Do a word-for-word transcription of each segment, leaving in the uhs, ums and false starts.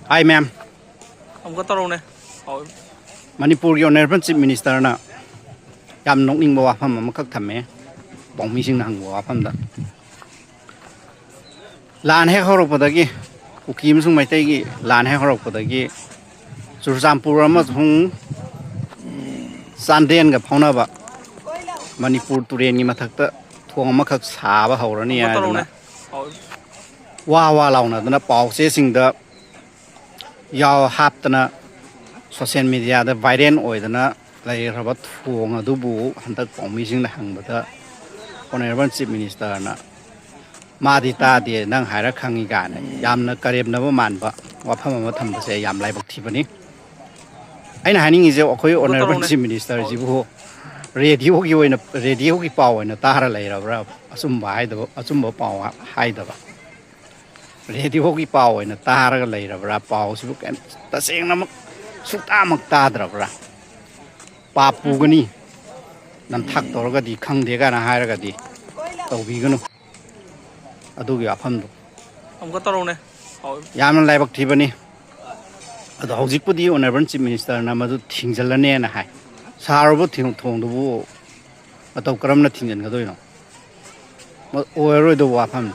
Hi, ma'am. ꯑꯃꯨꯛꯀ ꯇꯧꯔꯛꯎꯅꯦ꯫ ꯍꯥꯎ꯫ ꯃꯅꯤꯄꯨꯔꯒꯤ Honourable Chief Minister ꯅ ꯌꯥꯝ ꯅꯣꯛꯅꯤꯡꯕ ꯋꯥꯐꯝ ꯑꯃꯈꯛ ꯊꯝꯃꯦ, ꯄꯥꯎꯃꯤꯁꯤꯡꯅ ꯍꯪꯕ ꯋꯥꯐꯝꯗ꯫ ꯂꯥꯟ ꯍꯦꯛ ꯍꯧꯔꯛꯄꯗꯒꯤ, ꯀꯨꯀꯤ ꯑꯃꯁꯨꯡ ꯃꯩꯇꯩꯒꯤ ꯂꯥꯟ ꯍꯦꯛ ꯍꯧꯔꯛꯄꯗꯒꯤ, ꯆꯨꯔꯆꯥꯟꯄꯨꯔ ꯑꯃꯁꯨꯡ ꯆꯥꯟꯗꯦꯜꯒ ꯐꯥꯎꯅꯕ ꯃꯅꯤꯄꯨꯔ ꯇꯨꯔꯦꯟꯒꯤ ꯃꯊꯛꯇ ꯊꯣꯡ ꯑꯃꯈꯛ ꯁꯥꯕ ꯍꯧꯔꯅꯤ ꯑꯃꯨꯛꯀ ꯍꯥꯏꯗꯅ ꯇꯧꯔꯛꯎꯅꯦ꯫ ꯍꯥꯎ꯫ ꯋꯥ ꯋꯥ ꯂꯥꯎꯅꯗꯅ ꯄꯥꯎ ꯆꯦꯁꯤꯡꯗ ꯌꯥꯎ ꯍꯥꯞꯇꯅ, social media ꯗ viral ꯑꯣꯏꯗꯅ ꯂꯩꯈ꯭ꯔꯕ ꯊꯣꯡ ꯑꯗꯨꯕꯨ ꯍꯟꯗꯛ ꯄꯥꯎꯃꯤꯁꯤꯡꯅ ꯍꯪꯕꯗ Honourable Chief Minister ꯅ "ꯃꯥꯗꯤ ꯇꯥꯗꯦ, ꯅꯪ ꯍꯥꯏꯔ ꯈꯪꯉꯤ" ꯀꯥꯏꯅ ꯌꯥꯝꯅ ꯀꯔꯦꯝꯅꯕ ꯃꯥꯟꯕ ꯋꯥꯐꯝ ꯑꯃ ꯊꯝꯕꯁꯦ ꯌꯥꯝ ꯂꯥꯏꯕꯛ ꯊꯤꯕꯅꯤ꯫ ꯑꯩꯅ ꯍꯥꯏꯅꯤꯡꯉꯤꯁꯦ, ꯑꯩꯈꯣꯏ ꯑꯃꯨꯛꯀ Honourable ꯇꯧꯔꯛꯎꯅꯦ꯫ Chief Minister ꯁꯤꯕꯨ radio ꯒꯤ ꯑꯣꯏꯅ, radio ꯒꯤ ꯄꯥꯎ ꯑꯣꯏꯅ ꯇꯥꯔ ꯂꯩꯔꯕ꯭ꯔꯥ? ꯑꯆꯨꯝꯕ ꯍꯥꯏꯗꯕ, ꯑꯆꯨꯝꯕ ꯄꯥꯎ ꯍꯥꯏꯗꯕ꯫ Radio ꯒꯤ ꯄꯥꯎ ꯑꯣꯏꯅ ꯇꯥꯔꯒ ꯂꯩꯔꯕ꯭ꯔꯥ? ꯄꯥꯎꯁꯤꯕꯨ ꯀꯩꯝ, ꯇꯁꯦꯡꯅꯃꯛ ꯁꯨꯛꯇꯥꯃꯛ ꯇꯥꯗ꯭ꯔꯕ꯭ꯔꯥ? ꯄꯥꯞ ꯄꯨꯒꯅꯤ, ꯅꯝꯊꯥꯛ ꯇꯧꯔꯒꯗꯤ, ꯈꯪꯗꯦ ꯀꯥꯏꯅ ꯍꯥꯏꯔꯒꯗꯤ ꯇꯧꯕꯤꯒꯅꯨ꯫ ꯑꯗꯨꯒꯤ ꯋꯥꯐꯝꯗꯣ ꯑꯃꯨꯛꯀ ꯇꯧꯔꯛꯎꯅꯦ꯫ ꯍꯥꯎ꯫ ꯌꯥꯝꯅ ꯂꯥꯏꯕꯛ ꯊꯤꯕꯅꯤ꯫ ꯑꯗꯣ ꯍꯧꯖꯤꯛꯄꯨꯗꯤ Honourable Chief Minister ꯅ ꯃꯗꯨ ꯊꯤꯡꯖꯤꯜꯂꯅꯦꯅ ꯍꯥꯏ꯫ ꯁꯥꯔꯨꯕ ꯊꯤꯡ-, ꯊꯣꯡꯗꯨꯕꯨ ꯃꯇꯧ ꯀꯔꯝꯅ ꯊꯤꯡꯖꯤꯟꯒꯗꯣꯏꯅꯣ? ꯃ-, ꯑꯣꯏꯔꯔꯣꯏꯗꯧꯕ ꯋꯥꯐꯝꯅꯤ꯫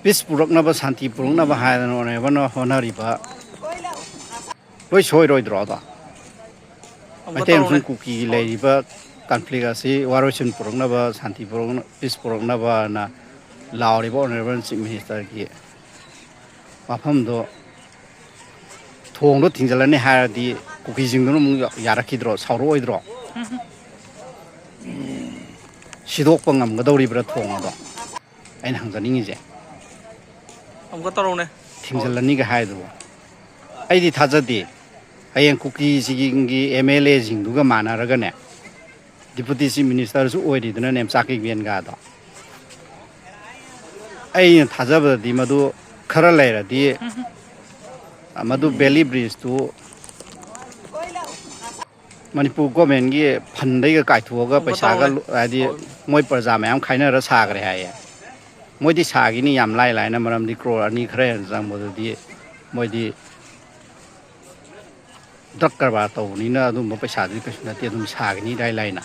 Peace ꯄꯨꯔꯛꯅꯕ, ꯁꯥꯟꯇꯤ ꯄꯨꯔꯛꯅꯕ ꯍꯥꯏꯗꯅ Honourable ꯅ ꯍꯣꯠꯅꯔꯤꯕ ꯂꯣꯏ ꯁꯣꯏꯔꯣꯏꯗ꯭ꯔꯣ ꯑꯗꯣ? ꯑꯃꯨꯛꯀ ꯃꯩꯇꯩ ꯑꯃꯁꯨꯡ ꯇꯧꯔꯛꯎꯅꯦ꯫ ꯀꯨꯀꯤꯒꯤ ꯂꯩꯔꯤꯕ conflict ꯑꯁꯤ ꯋꯥꯔꯣꯏꯁꯤꯟ ꯄꯨꯔꯛꯅꯕ, ꯁꯥꯟꯇꯤ ꯄꯨꯔꯛꯅ-, peace ꯄꯨꯔꯛꯅꯕꯅ ꯂꯥꯎꯔꯤꯕ Honourable Chief Minister ꯒꯤ ꯋꯥꯐꯝꯗꯣ, ꯊꯣꯡꯗꯣ ꯊꯤꯡꯖꯤꯜꯂꯅꯤ ꯍꯥꯏꯔꯗꯤ ꯀꯨꯀꯤꯁꯤꯡꯗꯨꯅ ꯑꯃꯨꯛ ꯌꯥꯔꯛꯈꯤꯗ꯭ꯔꯣ? ꯁꯥꯎꯔꯛꯑꯣꯏꯗ꯭ꯔꯣ? ꯁꯤꯗꯣꯛꯄ ꯉꯝꯒꯗꯧꯔꯤꯕ꯭ꯔꯥ ꯊꯣꯡ ꯑꯗꯣ? ꯑꯩꯅ ꯍꯪꯖꯅꯤꯡꯉꯤꯁꯦ꯫ ꯑꯃꯨꯛꯀ ꯇꯧꯔꯛꯎꯅꯦ꯫ ꯊꯤꯡꯖꯤꯜꯂꯅꯤꯒ ꯍꯥꯏꯗꯨꯕꯨ꯫ ꯑꯩꯗꯤ ꯊꯥꯖꯗꯦ꯫ ꯍꯌꯦꯡ ꯀꯨꯀꯤꯁꯤꯡꯒꯤ M L A ꯁꯤꯡꯗꯨꯒ ꯃꯥꯟꯅꯔꯒꯅꯦ, Deputy Chief Minister ꯁꯨ ꯑꯣꯏꯔꯤꯗꯨꯅ ꯅꯦꯝꯆꯥꯛ ꯀꯤꯛꯕꯦꯟꯒꯗꯣ꯫ ꯑꯩꯅ ꯊꯥꯖꯕꯗꯗꯤ ꯃꯗꯨ ꯈꯔ ꯂꯩꯔꯗꯤ, ꯃꯗꯨ Bailey Bridge two Manipur government ꯀꯤ fund ꯗꯩꯒ ꯀꯥꯏꯊꯣꯛꯑꯒ ꯑꯃꯨꯛꯀ ꯄꯩꯁꯥꯒ ꯇꯧꯔꯛꯎꯅꯦ꯫ ꯂꯣ-, ꯍꯥꯏꯗꯤ ꯍꯣꯏ꯫ ꯃꯣꯏ ꯄ꯭ꯔꯖꯥ ꯃꯌꯥꯝ ꯈꯥꯏꯅꯔ ꯁꯥꯈ꯭ꯔꯦ ꯍꯥꯏꯌꯦ꯫ ꯃꯣꯏꯗꯤ ꯁꯥꯈꯤꯅꯤ ꯌꯥꯝ ꯂꯥꯏ ꯂꯥꯏꯅ, ꯃꯔꯝꯗꯤ ꯀ꯭ꯔꯣꯔ ꯑꯅꯤ ꯈꯔ ꯍꯦꯟꯅ ꯆꯪꯕꯗꯨꯗꯤ ꯃꯣꯏꯗꯤ ꯗ꯭ꯔꯛ ꯀꯔꯕꯥꯔ ꯇꯧꯕꯅꯤꯅ ꯑꯗꯨꯝꯕ ꯄꯩꯁꯥꯗꯨꯗꯤ ꯀꯩꯁꯨ ꯅꯠꯇꯦ, ꯑꯗꯨꯝ ꯁꯥꯒꯅꯤ ꯏꯔꯥꯏ ꯂꯥꯏꯅ꯫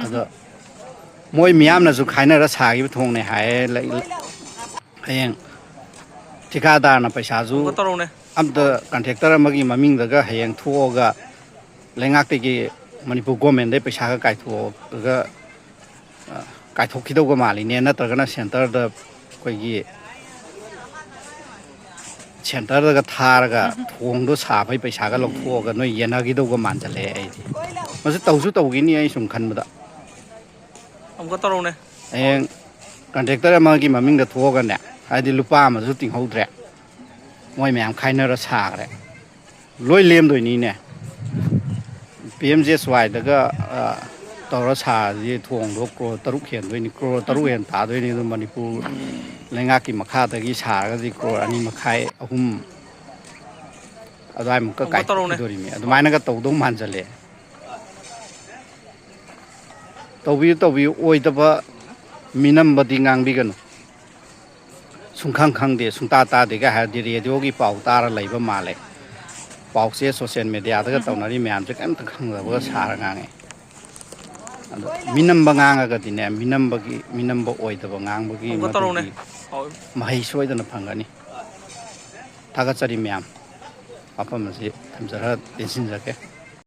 ꯑꯗꯣ ꯃꯣꯏ ꯃꯤꯌꯥꯝꯅꯁꯨ ꯈꯥꯏꯅꯔ ꯁꯥꯈꯤꯕ ꯊꯣꯡꯅꯦ ꯍꯥꯏꯌꯦ꯫ ꯂꯩ-, ꯍꯌꯦꯡ ꯊꯤꯀꯥꯗꯥꯔꯅ ꯄꯩꯁꯥꯁꯨ ꯑꯃꯨꯛꯀ ꯇꯧꯔꯛꯎꯅꯦ꯫ ꯑꯝꯇ ꯀꯟꯇ꯭ꯔꯦꯛꯇꯔ ꯑꯃꯒꯤ ꯃꯃꯤꯡꯗꯒ ꯍꯌꯦꯡ ꯊꯣꯛꯑꯒ ꯂꯩꯉꯥꯛꯇꯒꯤ, ꯃꯅꯤꯄꯨꯔ ꯒꯣꯔꯃꯦꯟꯗꯩ ꯄꯩꯁꯥꯒ ꯀꯥꯏꯊꯣꯛꯑꯒ, ꯑ, ꯀꯥꯏꯊꯣꯛꯈꯤꯗꯧꯒ ꯃꯥꯜꯂꯤꯅꯦ, ꯅꯠꯇ꯭ꯔꯒꯅ ꯁꯦꯟꯇꯔꯗ ꯑꯩꯈꯣꯏꯒꯤ ꯁꯦꯟꯇꯔꯗꯒ ꯊꯥꯔꯒ ꯊꯣꯡꯗꯣ ꯁꯥꯕꯩ ꯄꯩꯁꯥꯒ ꯂꯧꯊꯣꯛꯑꯒ ꯅꯣꯏ ꯌꯦꯟꯅꯈꯤꯗꯧꯒ ꯃꯥꯟꯁꯤꯜꯂꯛꯑꯦ ꯑꯩꯗꯤ꯫ ꯃꯁꯤ ꯇꯧꯁꯨ ꯇꯧꯈꯤꯅꯤ ꯑꯩ ꯁꯨꯝ ꯈꯟꯕꯗ꯫ ꯑꯃꯨꯛꯀ ꯇꯧꯔꯛꯎꯅꯦ꯫ ꯍꯌꯦꯡ ꯀꯟꯇ꯭ꯔꯦꯛꯇꯔ ꯑꯃꯒꯤ ꯃꯃꯤꯡꯗ ꯊꯣꯛꯑꯒꯅꯦ, ꯍꯥꯏꯗꯤ ꯂꯨꯄꯥ ꯑꯃꯁꯨ ꯇꯤꯡꯍꯧꯗ꯭ꯔꯦ, ꯃꯣꯏ ꯃꯌꯥꯝ ꯈꯥꯏꯅꯔ ꯁꯥꯈ꯭ꯔꯦ, ꯂꯣꯏ ꯂꯦꯝꯗꯣꯏꯅꯤꯅꯦ꯫ ꯄꯤ ꯑꯦꯝ ꯖꯤ ꯑꯦꯁ ꯋꯥꯏꯗꯒ, ꯑ, ꯇꯧꯔ ꯁꯥꯔꯗꯤ ꯊꯣꯡꯗꯣ ꯀ꯭ꯔꯣꯔ ꯇꯔꯨꯛ ꯍꯦꯟꯗꯣꯏꯅꯤ, ꯀ꯭ꯔꯣꯔ ꯇꯔꯨꯛ ꯍꯦꯟꯅ ꯇꯥꯗꯣꯏꯅꯤ꯫ ꯑꯗꯨ ꯃꯅꯤꯄꯨꯔ ꯂꯩꯉꯥꯛꯀꯤ ꯃꯈꯥꯗꯒꯤ ꯁꯥꯔꯒꯗꯤ ꯀ꯭ꯔꯣꯔ ꯑꯅꯤ ꯃꯈꯥꯏ, ꯑꯍꯨꯝ ꯑꯗꯨꯋꯥꯏꯃꯨꯛꯀ ꯑꯃꯨꯛꯀ ꯇꯧꯔꯛꯎꯅꯦ꯫ ꯀꯥꯏꯊꯣꯛꯈꯤꯗꯣꯔꯤꯃꯤ꯫ ꯑꯗꯨꯃꯥꯏꯅꯒ ꯇꯧꯗꯧ ꯃꯥꯟꯁꯤꯜꯂꯛꯑꯦ꯫ ꯇꯧꯕꯤꯌꯨ, ꯇꯧꯕꯤꯌꯨ, ꯑꯣꯏꯗꯕ ꯃꯤꯅꯝꯕꯗꯤ ꯉꯥꯡꯕꯤꯒꯅꯨ꯫ ꯁꯨꯡꯈꯪ ꯈꯪꯗꯦ, ꯁꯨꯡꯇꯥ ꯇꯥꯗꯦꯒ ꯍꯥꯏꯔꯗꯤ ꯔꯦꯗꯤꯑꯣꯒꯤ ꯄꯥꯎ ꯇꯥꯔ ꯂꯩꯕ ꯃꯥꯜꯂꯦ꯫ ꯄꯥꯎꯆꯦ, ꯁꯣꯁꯤꯌꯦꯜ ꯃꯦꯗꯤꯌꯥꯗꯒ ꯇꯧꯅꯔꯤ ꯃꯌꯥꯝꯁꯦ ꯀꯔꯤꯝꯇ ꯈꯪꯗꯕꯒ ꯁꯥꯔ ꯉꯥꯡꯉꯦ꯫ ꯑꯗꯣ ꯃꯤꯅꯝꯕ ꯉꯥꯡꯉꯒꯗꯤꯅꯦ, ꯃꯤꯅꯝꯕꯒꯤ, ꯃꯤꯅꯝꯕ ꯑꯣꯏꯗꯕ ꯉꯥꯡꯕꯒꯤ ꯑꯃꯨꯛꯀ ꯇꯧꯔꯛꯎꯅꯦ꯫ ꯃꯗꯨꯒꯤ ꯃꯍꯩ ꯁꯣꯏꯗꯅ ꯐꯪꯒꯅꯤ꯫ ꯊꯥꯒꯠꯆꯔꯤ ꯃꯌꯥꯝ꯫ ꯋꯥꯐꯝ ꯑꯁꯤ ꯊꯝꯖꯔ ꯇꯦꯟꯁꯤꯟꯖꯒꯦ꯫